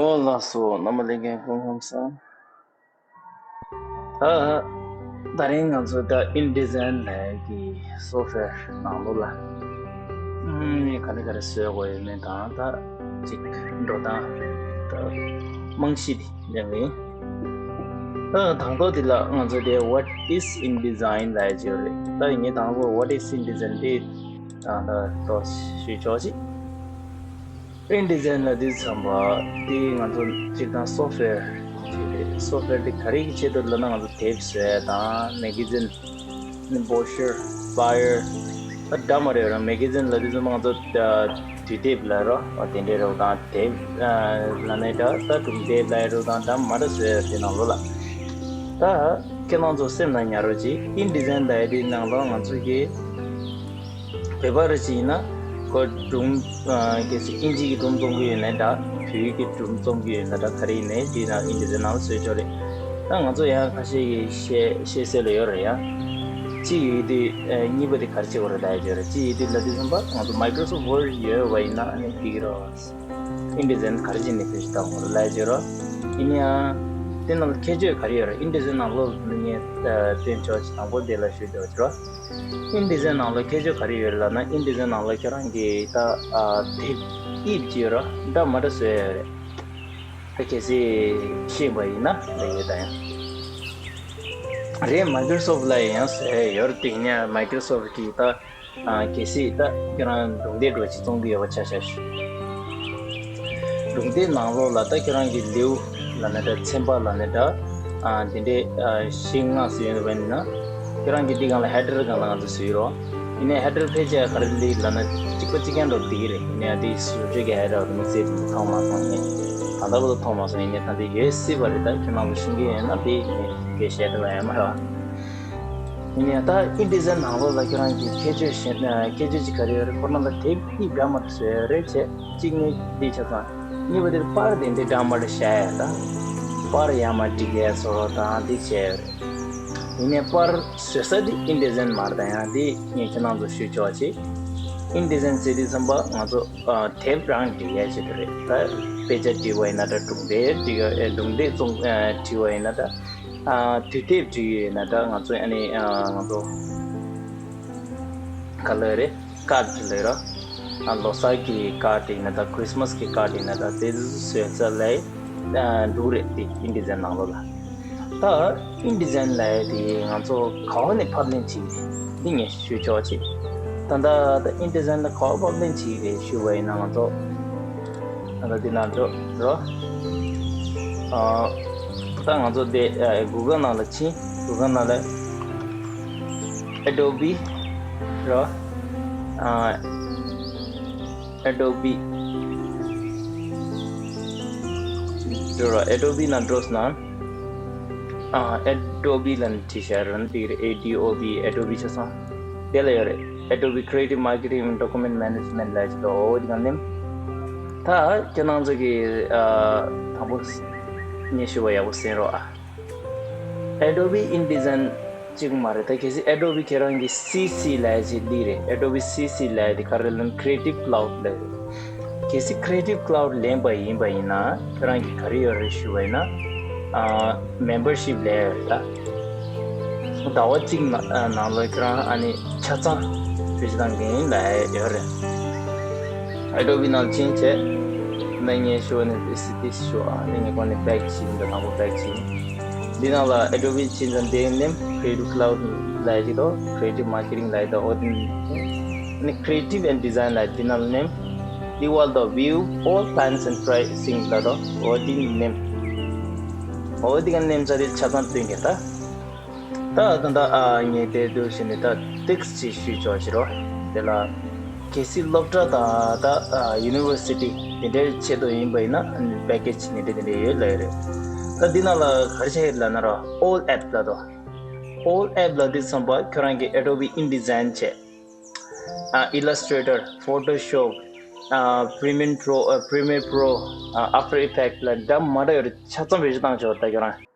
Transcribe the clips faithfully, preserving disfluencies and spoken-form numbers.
ཨོ་ལགས་སོ། རྣམ་པ་ལྷན་རྒྱས་སྐུ་ཁམས་བཟང་། ཨ། ད་རིང་ང་ཚོ་ད་InDesign ལབ་ཀྱི་སོཕ་ཝེར་ནང་ལོགས་ལ་ཨུམ་ག་རེ་ག་རེ་བཟོས་དགོས་ཡོད་མེད་དང་། ད་ཅིག་འགྲོ་སྟངས་ད་རྨང་གཞི་དེ་སྦྱང་གི་ཡིན། ཨ། དང་ཐོག་དེ་ལ་ང་ཚོ་དེ་What is InDesign ལབ་ཀྱི་ཡོད་རེད། ད་ངས་དང་པོ་What is InDesign དེ་ད་ད་ཏོག་ཞུས་ཆོག་ཅིག InDesign ལབ་དུས་ཙམ་པ་དེ་ང་ཚོ་སྤྱིར་བཏང་སོཕ་ཝེར་ཅིག་རེད། སོཕ་ཝེར་དེ་ག་རེ་གི་ཆེད་དུ་ལབ་ན། ང་ཚོ་དེབ་བཟོ་ཡ་དང་མེ་ག་ཛིན་ནི་བྷོ་ཤར་ཕ་ཡར་ད་འདྲ་མ་རེད་ར། མེ་ག་ཛིན་ལབ་དུས་ཙམ་པ་ང་ཚོ་དུས་དེབ་ལབ་ར། དེ་འདྲའི་རོགས་དང་དེབ་ལབ་ནའི་འདྲ། ད་སྒྲུང་དེབ་ལབ་ཡ་རོགས་དང་འདྲ་མ་འདྲ་བཟོ་ཡ་དེ་ནང་ལོགས་ལ། ད་ཁྱེད་རང་ཚོ་སེམས་ལ་ཉར་རོགས་གྱིས། InDesign ལབ་ཡ་དེ་ནང་ལོགས་ང་ཚོ་གི་བོད་པ་རེ་ཅིག་ཡིན་ན་ཁོ་སྒྲུང་ཨ་གལ་སྲིད་ཨིན་ཇི་གི་སྒྲུང་རྩོམ་གི་ཡོད་ན་འདྲ། བོད་ཡིག་གི་སྒྲུང་རྩོམ་གི་ཡོད་ན་འདྲ། ག་རེ་ཡིན་ནའི་དེ་ནང་InDesign ནང་ལ་བཟོས་ཆོག་རེད། ད་ང་ཚོ་ཡང་ཁ་ཤས་ཀྱིས་ཤེས་ཤེས་གསལ་ལ་ཡོད་རེད་ཡ། གཅིག་ཡོད་དུས་ཨ་གཉིས་པ་དེ་ག་རེ་བྱེད་དགོས་རེད་ལབ་ཡ་ཅིག་ཡོད་རེད། གཅིག་ཡོད་དུས་ལབ་དུས་ཙམ་པ་ང་ཚོ་Microsoft Word ཡོད་པ་ཡིན་ན་ཨ་ནི་འགྲིག་གི་རེད། InDesign ག་རེ་བྱས་ནས་བེད་སྤྱོད་བཏང་དགོས་རེད་ལབ་ཡ་ཅིག་ཡོད་རེད། ཡིན་ཡང་དེ་ནང་ལ་ཁྱད་ཆོས་ག་རེ་ཡོད་རེད། InDesign ནང་ལོགས་ལ་ངས་ཨ་བསྟན་ཆོག་ཅིག་དང་པོ་དེ་ལ་ཞུ་འདོད་ཅིག་རེད། InDesign ནང་ལ་ཁྱད་ཆོས་ག་རེ་ཡོད་རེད་ལབ་ན། InDesign ནང་ལ་ཁྱེད་རང་གིས་ད་ཨ་དེབ་དབྱིབས་ཅིག་ཡོད་ར། འདྲ་མ་འདྲ་བཟོ་ཡ་ཡོད་རེད། ད་གལ་སྲིད་ཤེས་པ་ཡིན་ན་ལབ་ཡོད། ད་ཡང་རེད། Microsoft ལ་ཡང་བཟོ་ཡ་ཡོད་རེད། དེ་ཡིན་ཡང་Microsoft གིས་ད་ཨ་གལ་སྲིད་ད་ཁྱེད་རང་སྒྲུང་དེབ་འདྲ་ཅིག་བཙོང་གི་ཡོད་པ་ཆ་བཞག་ཞུ། སྒྲུང་དེབ་ནང་ལོགས་ལ་ད་ཁྱེད་རང་གི་ལེའུ་ལབ་ན་འདྲ། ཚན་པ་ལབ་ན་འདྲ། ཨ་དེ་འདྲའི་ཨ་བཞི་ལྔ་ཙམ་ཡོད་པ་ཡིན་ན། ཁྱེད་རང་གི་འདི་སྒང་ལ་ཧེ་ཌར་སྒང་ལ་ང་ཚོ་བཟོས་རོགས། ཡིན་ནའི་ཧེ་ཌར་ཕལ་ཆེར་ག་རེ་སླེབས་ལབ་ན་གཅིག་པ་གཅིག་རྐྱང་འགྲོ་བསྡད་ཀྱི་རེད། ཡིན་ནའི་དེ་བཟོ་བཅོས་ཀྱི་ཧེ་ཌར་དེ་མི་ཚེ་དེ་མཐོང་མ་སོང་། ངས་ད་ལྟ་བར་དུ་མཐོང་མ་སོང་། ཡིན་ནའི་ད་འདི་ཡོད་སྲིད་པ་རེད། ད་ཁྱེད་རང་ཚོ་ཤེས་ཀྱི་ཡོད་ན་དེ་ངས་སྐད་བཤད་ཐུབ་པ་ཡོད་མ་རེད། ཡིན་ནའི་ད་InDesign ནང་ལོགས་ལ་ཁྱེད་རང་གི་ཁྱད་ཆོས་གཞན་ཁྱད་ཆོས་ཅིག་ག་རེ་ཡོད་རེད། ཁོ་རང་ལ་དེབ་དབྱིབས་འདྲ་མ་འདྲ་བཟོས་ཡོད་རེད་བྱས། གཅིག་ནི་དེ་ཆ་ཚང་། གཉིས་པ་དེ་པར་དེ་འདྲའི་འདྲ་མ་འདྲ་བཞག་ཡ་དང་། པར་ཡར་མར་སྒྲིག་ཡ་བཟོ་རོགས་དང་དེ་བྱས་ཡོད་རེད། ཡིན་ནའི་པར་བཟོ་ས་དེ་InDesign མ་རེད། ད་ཡང་དེ་ངས་ཁྱེད་རང་ཚོ་ཞུ་ཆོག་ཅིག InDesign ཟེར་དུས་ཙམ་པ་ང་ཚོ་ཨ་དེབ་རང་སྒྲིག་ཡ་ཆེད་དུ་རེད། ད་དཔེ་ཆ་བྲིས་པ་ཡིན་ན་འདྲ། སྒྲུང་དེབ་བྲིས་ཡ་ཨེ་སྒྲུང་དེབ་བཙོང་ཨ་བྲིས་པ་ཡིན་ན་འདྲ། ཨ་དུས་དེབ་བྲིས་ཡོད་ན་འདྲ། ང་ཚོ་ཨ་ནི་ཨ་ང་ཚོ་ག་ལ་རེད། ཀར་ཌི་ལ་ར། ཨ་ལོ་གསར་གྱི་ཀར་ཌི་ཡིན་ན་འདྲ། ཁྲི་སི་མ་སི་གི་ཀར་ཌི་ཡིན་ན་འདྲ། དེ་ཚོ་བཟོ་ས་ལ་ཨ་འདུག་རེད། དེ་InDesign ནང་ལོགས་ལ། ད་InDesign ལབ་ཡ་དེ་ང་ཚོ་ག་བ་ནས་ཕབ་ལེན་བྱེད་ཀྱི་རེད། འདི་ངས་ཞུ་ཆོག་ཅིག་ད་ལྟ་ད་InDesign ལ་ག་བ་ཕབ་ལེན་བྱེད་ཀྱི་རེད་ཞུ་བ་ཡིན་ན། ང་ཚོ་ད་ལྟ་འདི་ནང་འགྲོ་རོགས། ཨ་ད་ང་ཚོ་དེ་ཨ་Google ནང་ལ་ཕྱིན། Google ནང་ལ་Adobe རོགས། ཨ་Adobe འགྲོ་རོགས། Adobe ནང་འགྲོ་སོང་ན། ཨ་Adobe ལབ་ནས་བྲིས་བཞག་རན་དེ་རེད། A D O B Adobe ཆ་ཚང་དེ་ལ་ཡོད་རེད། Adobe Creative Marketing Document Management ལབ་ཅིག་འདུག་འོ་དེ་ག་ནེམ། ད་ཁྱེད་རང་ཚོ་གི་ཨ་དང་པོ་ངས་ཞུ་བ་ཡག་པོ་གསན་རོགས་ཨ། Adobe InDesign གཅིག་མ་རེད། ད་གལ་སྲིད་Adobe ཁྱེད་རང་གི་C C ལབ་ཡ་ཅིག་འདི་རེད། Adobe C C ལབ་ཡ་དེ་ག་རེ་ལབ་ན་Creative Cloud ལབ་ཡ་རེད། གལ་སྲིད་Creative Cloud ལེན་པ་ཡིན་པ་ཡིན་ན་ཁྱེད་རང་གི་ག་རེ་ཡོད་རེད་ཞུ་བ་ཡིན་ན། ཨ་Membership ལབ་ཡ་ཡོད་རེད། ད་ཟླ་བ་གཅིག་ནང་ནང་ལོགས་ཁྱེད་རང་ཨ་ནི་ཆ་ཚང་བེད་སྤྱོད་གཏང་གི་ཡིན་ལབ་ཡ་ཡོད་རེད། Adobe ནང་ཕྱིན་བྱས་ན་ངས་ཞུ་བ་ནི་this is this ཞུ་ཨ་ནི་ངས་གོང་ནས་back བྱས་ཡིན། ད་དང་པོ་back བྱས་ཡིན། འདི་ནང་ལ་Adobe ཕྱིན་ཙང་དེའི་name Creative Cloud ལབ་ཡ་ཅིག་འདུག Creative Marketing ལབ་ཡ་འདུག་འོ་དེ་ནི་Creative and Design ལབ་ཡ་འདི་ནང་ལ་name འདི་བར་དུ་view all plans and pricing ལབ་འདུག་འོ་དེ་ནི་name འོ་དེ་ག་name ས་དེ་ཆ་ཚང་སྟོན་གྱི་ད། ད་ད་ད་ཨ་ངས་དེ་འདུག་བྱས་ནས་ད་text ཅིག་ཞུས་ཆོག་ཅིག་རོ། དེ་ལ་གལ་སྲིད་སློབ་གྲྭ་དང་ད་ཨ་university དེ་འདྲའི་ཆེད་དུ་ཡིན་པ་ཡིན་ན་package དེ་འདྲ་དེ་འདྲ་ཡོད་ལབ་ཡོད་རེད། ད་འདི་ནང་ལ་ག་རེ་བྱས་ཡོད་ལབ་ན་རོ། All app ལབ་དོ། All app ལབ་དུས་ཙམ་པ་ཁྱོད་རང་གི་Adobe InDesign བྱས། ཨ་Illustrator, Photoshop, ཨ་Premiere Pro, ཨ་Premiere Pro, ཨ་After Effects ལ་འདྲ་མ་འདྲ་ཡོད་རེད། ཆ་ཚང་བེད་སྤྱོད་བཏང་ཆོག་ད་ཁྱོད་རང་།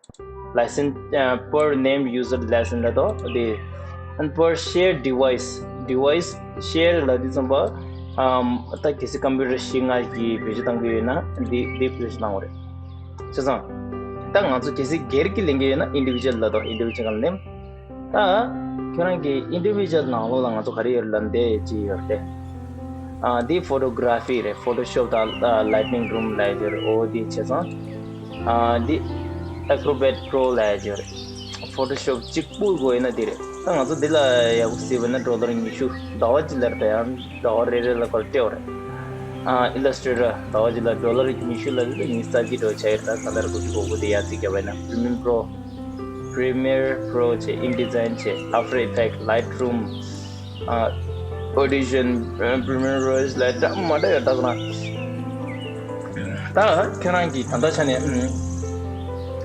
License uh, per name user license ལབ་དོ། དེ་and per share device, device share ལབ་དུས་ཙམ་པ་ ཨམ། ད་གལ་སྲིད་ཀམ་པུ་ཊར་བཞི་ལྔ་གི་བེད་སྤྱོད་གཏང་གི་ཡོད་ན་འདི་འདི་བེད་སྤྱོད་གཏང་དགོས་རེད། བྱས་ཙང་། ད་ང་ཚོ་གལ་སྲིད་སྒེར་གྱི་ལེན་གྱི་ཡོད་ན་ཨིན་ཌི་བི་ཇུ་ཨལ་ལབ་དང་། ཨིན་ཌི་བི་ཇུ་ཨལ་ནེམ། ད་ཁྱོད་རང་གི་ཨིན་ཌི་བི་ཇུ་ཨལ་ནང་ལོགས་ལ་ང་ཚོ་ག་རེ་ཡོད་ལབ་ན་འདི་ཅི་ཡོད་རེད། ཨ། འདི་ཕོ་ཊོ་གྷ་ར་ཕི་རེད། ཕོ་ཊོ་ཤོབ་དང་ལའི་ཊི་ནིང་རུམ་ལབ་ཡོད་རེད། འོ་འདི་བྱས་ཙང་། ཨ། འདི་ཨེ་ཀྲོ་བེཊ་པྲོ་ལབ་ཡོད་རེད། ཕོ་ཊོ་ཤོབ་གཅིག་པུ་དགོས་ཡིན་ན་འདི་རེད། ད་ང་ཚོ་འདི་ལ་ཡག་པོ་གཟིགས་པ་ན་ཌོ་ལར་ཉི་ཤུ་ཟླ་བ་གཅིག་ལ་རེད། ད་ཡང་ཟླ་བ་རེ་རེ་ལ་ཁོ་སྤྲད་པ་རེད། ཨ། ཨི་ལ་སི་ཊྲེ་ཊར་ཟླ་བ་གཅིག་ལ་ཌོ་ལར་ཉི་ཤུ་ལ་རེད། ཉི་ཤུ་རྩ་གཅིག་འགྲོ་བྱ་ཡོད། ད་གང་ལྟར་དགུ་བཅུ་གོ་དགུ་དེ་ཡར་རྩིས་བརྒྱབ་པ་ཡིན་ན། པྲི་མི་ཡར་པྲོ། པྲི་མི་ཡར་པྲོ་བྱས། ཨིན་ཌི་ཛའིན་བྱས། ཨབ་ཊར་ཨི་ཕེག་ཊི། ལའི་ཊི་རུམ། ཨ། ཨོ་ཌི་ཤན། པྲི་མི་ཡར་པྲོ་ལ་འདྲ་མི་འདྲ་ཡོད་ད་ཁོ་ན། ད་ཁྱེད་རང་གིས་ད་ལྟ་ཆ་ནས། ཨུམ།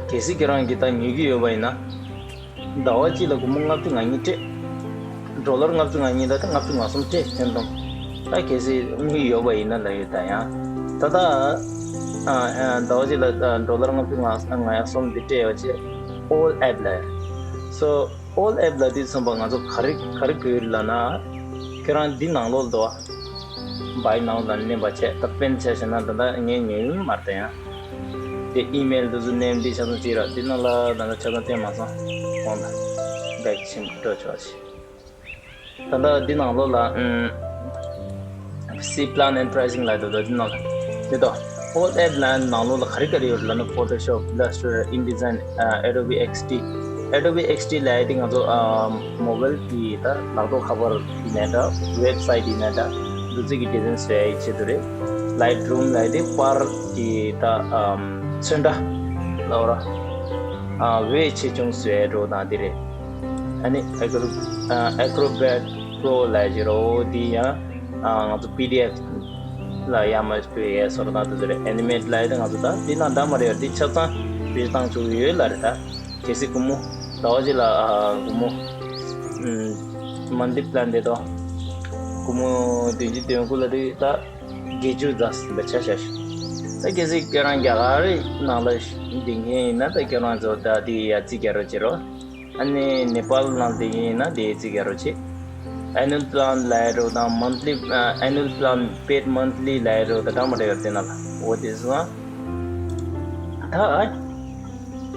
གལ་སྲིད་ཁྱེད་རང་གིས་ད་ཉོ་གི་ཡོད་པ་ཡིན་ན། ཟླ་བ་གཅིག་ལ་སྒོར་མོ་ལྔ་བཅུ་ང་གཉིས་སྤྲད། ཌོ་ལར་ལྔ་བཅུ་ང་གཉིས་ད་ལྟ་ལྔ་བཅུ་ང་གསུམ་སྤྲད། ཁྱོན་བསྡོམས། ད་གལ་སྲིད་དངུལ་ཡོད་པ་ཡིན་ན་ལབ་ཡོད་ད་ཡང་། ད་ལྟ། ཨ། ཨ། ཟླ་བ་གཅིག་ལ་ཌོ་ལར་ལྔ་བཅུ་ང་ང་གསུམ་འདི་སྤྲད་ཡོད་ཅེས། ཨོལ་ཨེབ་ལབ། སོ། ཨོལ་ཨེབ་ལ་དུས་ཚོད་པ་ང་ཚོ་ག་རེ་ག་རེ་དགོས་ལབ་ན། ཁྱེད་རང་འདི་ནང་ལོགས་འདུག་བ། བའི་ནའོ་ལ་མནན་པ་བྱས། ད་དཔེར་ན་ཆ་བཞག་ན་ད་ལྟ་ངས་ཉོས་ཡོད་མ་རེད་ད་ཡང་། དེ་ཨི་མེལ་འདི་ཚོ་མནན། འདི་ཆ་ཚང་གཅིག་ར། འདི་ནང་ལ་ད་ལྟ་ཆ་ཚང་བསྟན་མ་སོང་། འོང་ད། བེག་ཕྱིན་འགྲོ་ཆོག་ཅིག་ད་ལྟ་འདི་ནང་ལོགས་ལ། ཨུམ། See plan and pricing ལབ་འདུག་འདི་ནང་ལ། དེ་དང་། ཨོལ་ཨེབ་ལ་ནང་ལོགས་ལ་ག་རེ་ག་རེ་ཡོད་ལབ་ན། ཕོ་ཊོ་ཤོབ། ཨི་ལ་སི་ཊྲེ་ཊར། ཨིན་ཌི་ཛའིན། ཨ། ཨེ་ཌོ་བི་ཨེག་སི་ཌི། ཨེ་ཌོ་བི་ཨེག་སི་ཌི་ལབ་ཡ་དེ་ང་ཚོ། ཨ། མོ་བེལ་གྱི་ད་ལག་ཐོག་ཁ་པར་ཡིན་ནའི་འདྲ། ཝེབ་སའིཊ་ཡིན་ནའི་འདྲ། འདི་ཚོ་གི་ཌི་ཛའིན་བཟོ་ཡ་ཡི་ཆེད་དུ་རེད། ལའི་ཊི་རུམ་ལབ་ཡ་དེ་པར་གྱི་ད། ཨམ། ཚོན་ཁྲ་ལབ་ར། ཨ། ཝེ་ཆེ་ཆུང་བཟོ་ཡ་འགྲོ་དང་དེ་རེད། ཨ་ནི་ཨེ་ཀྲོ། ཨ། ཨེ་ཀྲོ་བེཊ་པྲོ་ལབ་ཀྱི་རོ། འོ་དེ་ཡང་། ཨ། ང་ཚོ་པི་ཌི་ཨེཕ་ལ་ཡར་མར་བཀོད་ཡས་བཟོ་འདྲ་དང་དེ་ཚོ་རེད། ཨེ་ནི་མེཊ་ལབ་ཡ་དེ་ང་ཚོ་ད་འདི་ནང་འདྲ་མི་འདྲ་ཡོད་རེད། འདི་ཆ་ཚང་བེད་སྤྱོད་བཏང་ཆོག་གི་ཡོད་ལབ་རེད། ད་གལ་སྲིད་སྒོར་མོ་ཟླ་བ་གཅིག་ལ། ཨ། སྒོར་མོ། ཨུམ། མན་ཐི་ལི་པི་ལན་དེ་དང་། སྒོར་མོ་བདུན་ཅུ་དོན་དགུ་ལ་དེ་ད་བརྒྱད་ཅུ་ཙམ་ཟིན་པ་ཆ་བཞག་ཞུ། ད་གལ་སྲིད་ཁྱེད་རང་རྒྱ་གར་ནང་ལ་བསྡད་མཁན་ཡིན་ན་ད་ཁྱེད་རང་ཚོ་ད་དེ་ཡར་རྩིས་རྒྱག་རོགས་བྱེད་རོགས། ཨ་ནི་ནེ་པཱལ་ནང་བསྡད་མཁན་ཡིན་ན་དེ་རྩིས་རྒྱག་རོགས་བྱེད། ཨེ་ནུ་ལི་པི་ལན་ལབ་ཡ་འདྲ་དང་མན་ཐི་ལི། ཨ། ཨེ་ནུ་ལི་པི་ལན་པེ་ཌི་མན་ཐི་ལི་ལབ་ཡ་འདྲ་དང་འདྲ་མི་འདྲ་ཡོད་དེ་ནང་ལ། འོ་དེ་སོང་། ད།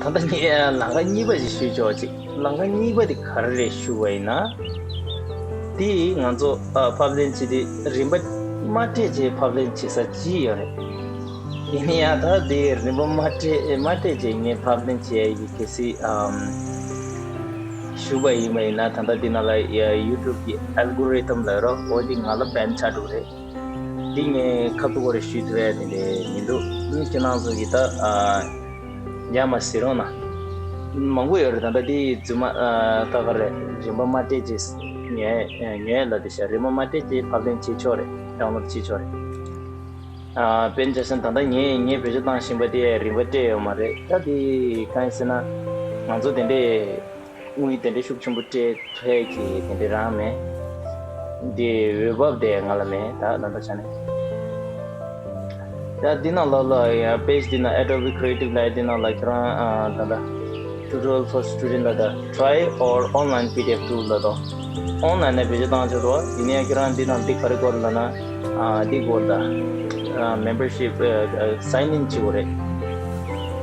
ད་ལྟ་ངས་ལམ་ཁ་གཉིས་པ་ཞིག་ཞུས་ཆོག་ཅིག་ལམ་ཁ་གཉིས་པ་དེ་ག་རེ་རེད་ཞུ་བ་ཡིན་ན། དེ་ང་ཚོ། ཨ། ཕབ་ལེན་བྱེད་དུས་རིན་པ་མ་སྤྲད་བྱས་ཕབ་ལེན་བྱེད་ས་ཅིག་ཡོད་རེད། ཡིན་ན་ཡང་ད་དེ་རིན་པ་མ་སྤྲད་མ་སྤྲད་བྱས་ངས་ཕབ་ལེན་བྱེད་ཡ་ཡི་གལ་སྲིད། ཨམ། ཞུ་བ་ཡིན་པ་ཡིན་ན། ད་ལྟ་འདི་ནང་ལ་ཡ་ཡུ་ཊུབ་ཀྱི་ཨལ་གོ་རི་ཐམ་ལབ་རོགས། འོ་དེ་ང་ལ་བེན་ཆགས་འགྲོ་གི་རེད། འདི་ངས་ཁ་ཐུག་གོ་རེ་ཞུས་ཐུབ་ཡ་དེ་འདྲ་མི་འདུག་ཨ་ནི་ཁྱེད་རང་ཚོ་གིས་ད། ཨ། ཡར་མར་གཟིགས་རོགས་གནང་། མང་པོ་ཡོད་རེད། ད་ལྟ་འདི་རྫུན་མ། ཨ། ད་ག་རེ། རིན་པ་མ་སྤྲད་བྱས་ཉོ་ཉོ་ལབ་དེ་ཤ། རིན་པ་མ་སྤྲད་བྱས་ཕབ་ལེན་བྱེད་ཆོག་རེད། ཌའུན་ལོཌ་བྱེད་ཆོག་རེད། ཨ། དཔེར་ན་ཆ་བཞག་ན་ད་ལྟ་ངས་ངས་བེད་སྤྱོད་བཏང་བཞིན་པ་དེ་རིན་པ་སྤྲད་ཡོད་མ་རེད། ད་དེ་གང་ཡིན་ཟེར་ན། ང་ཚོ་དེ་འདྲས་དངུལ་དེ་འདྲས་ཤུགས་ཆེན་པོ་སྤྲད་ཐུབ་ཀྱི་དེ་འདྲས་རང་མེད། དེ་འོས་བབ་དེ་ང་ལ་མེད་ད་ད་ལྟ་ཆ་ནས། ཡ་འདི་ནང་ལ་ལ་ཡ་པེ་ཇི་འདི་ནང་Adobe Creative ལབ་འདི་ནང་ལ་ཁྱེད་རང་ཨ་ད་ལྟ། Tutorial for Student ལ་ད། Try our online PDF tool ལ་དོ། ཨོན་ལན་ནས་བེད་སྤྱོད་བཏང་ཆོག་དོ། ཡིན་ཡང་ཁྱེད་རང་འདི་ནང་འདི་ག་རེ་དགོས་ལབ་ན། ཨ་འདི་དགོས་ད། ཨ་membership ཨ་sign in བྱེད་དགོས་རེད།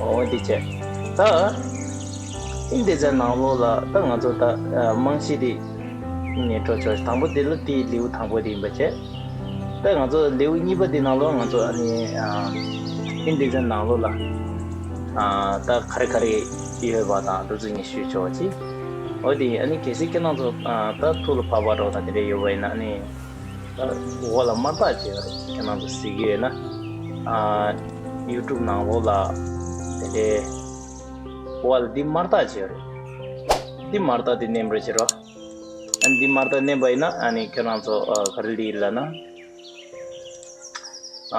འོ་འདི་བྱས། ད། ཨིན་ཌི་ཛའིན་ནང་ལོགས་ལ་ད་ང་ཚོ་ད་ཨ་རྨང་གཞི་འདི་ནས་འགྲོ་ཆོག་དང་པོ་འདི་ལ་དེའི་ལེའུ་དང་པོ་འདི་ཡིན་པ་བྱས། ད་ང་ཚོ་ལེའུ་གཉིས་པ་འདི་ནང་ལོགས་ང་ཚོ་ཨ་ནི་ཨ་ཨིན་ཌི་ཛའིན་ནང་ལོགས་ལ་ཨ་ད་ག་རེ་ག་རེ་ཡོད་པ་དང་འདི་ཚོ་ངས་ཞུས་ཆོག་ཅིག་འོ་དེ་ཨ་ནི་གལ་སྲིད་ཁྱེད་རང་ཚོ་ཨ་ད་ཐུགས་ལ་བབས་པ་འདྲ་བོ་དང་དེ་འདྲ་ཡོད་པ་ཡིན་ན་ཨ་ནི་ད་འོག་ལ་དམར་རྟགས་ཅིག་ཡོད་རེད། ཁྱེད་རང་ཚོ་གཟིགས་ཀྱི་ཡོད་ན་ཨ་ཡུ་ཊུབ་ནང་ལོགས་ལ་དེ་འདྲའི་འོག་ལ་འདི་དམར་རྟགས་ཅིག་ཡོད་རེད། འདི་དམར་རྟགས་འདི་མནན་པར་བྱེད་རོགས། ཨ་ནི་འདི་དམར་རྟགས་མནན་པ་ཡིན་ན་ཨ་ནི་ཁྱེད་རང་ཚོ་ཨ་ག་རེ་ལི་ལབ་ན་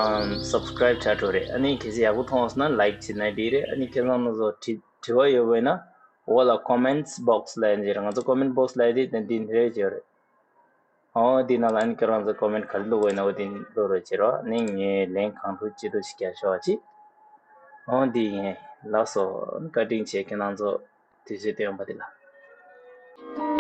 ཨམ་subscribe བྱ་འགྲོ་རེད། ཨ་ནི་གལ་སྲིད་ཡག་པོ་མཐོང་སོང་ན་like བྱེད་ན་འགྲིག་རེད། ཨ་ནི་ཁྱེད་རང་ཚོ་དྲི་དྲི་བ་ཡོད་པ་ཡིན་ན་འོག་ལ་comments box ལ་ཡིན་ཟེར། ང་ཚོ་comment box ལ་ཡིན་དེ་འདི་འདི་རེད་བརྗོད་རེད། ཨོ་འདི་ནང་ལ་ཨ་ནི་ཁྱེད་རང་ཚོ་comment ག་རེ་བླུགས་པ་ཡིན་ན་འོ་དེ་བླུགས་རོགས་བྱེད་རོགས། ཨ་ནི་ངས་ལན་གང་ཐུབ་ཅི་ཐུབ་ཞིག་རྒྱག་ཆོག་པ་ཅིག་ཨོ་འདི་ཡིན། ལགས་སོ། བཀའ་དྲིན་ཆེ་ཁྱེད་རང་ཚོ། དུས་ཚོད་བཏོན་པ་དེ་ལ།